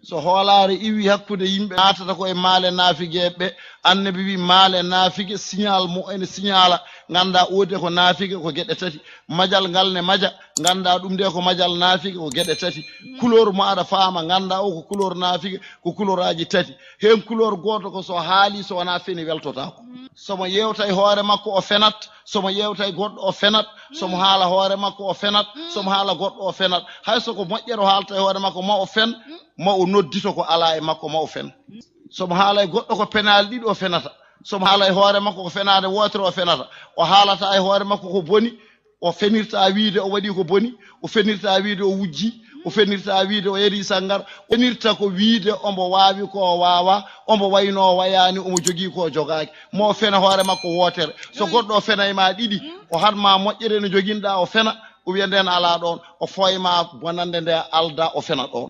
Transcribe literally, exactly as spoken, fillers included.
So hoolaare iwi hakkunde yimɓe naatata ko e maale naafigeeɓe, annabi wi maale naafige signal mo ene signala, ngannda oode ko naafige ko geɗe tati, majal ngal ne maja, ngannda ɗum de ko majal naafige ko geɗe tati, couleur mo aɗa faama ngannda o ko couleur naafige ko couleuraaji tati, heen couleur gooto ko so haali so wonaa feni weltotaako. Somo yewta e hoore makko o fenat, somo yewta e goɗɗo o fenat, somo haala hoore makko o fenat, somo haala goɗɗo o fenat, hay so ko moƴƴere o haalta e hoore makko ma o fen, ma o noddito ko alaa e makko ma o fen. Somo haala e goɗɗo ko penaali ɗiɗi o fenata, somo haala e hoore makko ko fenaande wootere o fenata, o haalata e hoore makko ko boni, o fenirta wiide o waɗi ko boni, o fenirta wiide o wujji, o fenirta wiide o yari sangar, o fenirta ko wiide omo waawi ko o waawa, omo wayno o wayaani, omo jogii ko o jogaaki, mo o fena hoore makko wootere. So goɗɗo o fena e ma ɗiɗi, o hat ma moƴƴere no joginɗa o fena, o wiya nden alaa ɗoon, o fooy ma bonande nde alda o fena ɗoon.